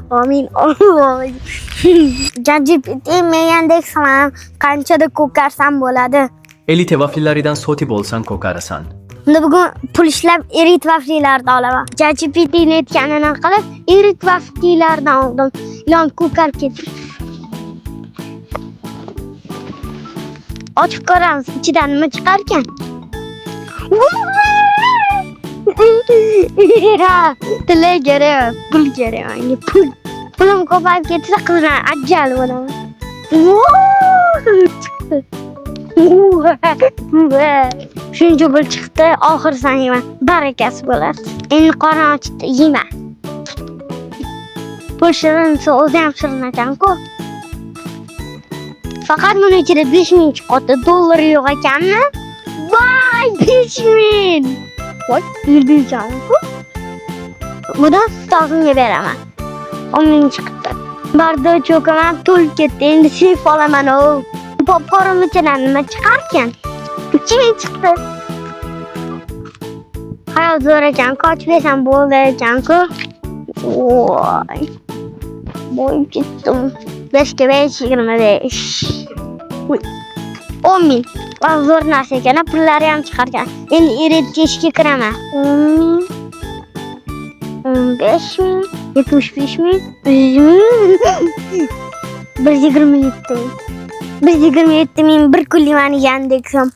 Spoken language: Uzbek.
Amin. ChatGPT men Yandexman qanchada ko'karsam bo'ladi? Elite vaflilaridan sotib olsan kokarasan. Unda bugun pul ishlab erit vaflilarni olaman. ChatGPTni aytganini qilib erit vaflilardan oldim. Ilon ko'karib ketdi. Ochib ko'ramiz, ichidan nima chiqarkan. Tili kerak, pul kerak menga, pul. Pulim ko'payib ketsa qizdan ajal bo'laman. Chiqdi. Shuncha pul chiqdi, oxiri san yema. Barakasi bo'ladi. Endi qorni ochdi, yema. Pul shirinsa o'zi ham shirin ekan-ku. Faqat buni ichida 5000 chiqyapti. Dollar yo'q ekanmi? Voy, 5000! Voy, yurgan-ku. Buni ustozimga beraman. 10 000 chiqdi. Barda cho'kaman, to'lib ketdi. Endi seyf olaman o. Popkorn ichidan nima chiqarkan? 2000 chiqdi. Hayot zo'r ekan, qochib bersam bo'ldi ekan-ku. Voy. Bo'yib ketdim. 5 ga 5 25. Uy. 10 000. Va zo'r narsa ekan, pullari ham chiqarkan. Endi eritga ishga kiraman. 10 000. 15 000, 75 000, 100 000, 127 000. 127 000 bir kunlik mani Yandex'im.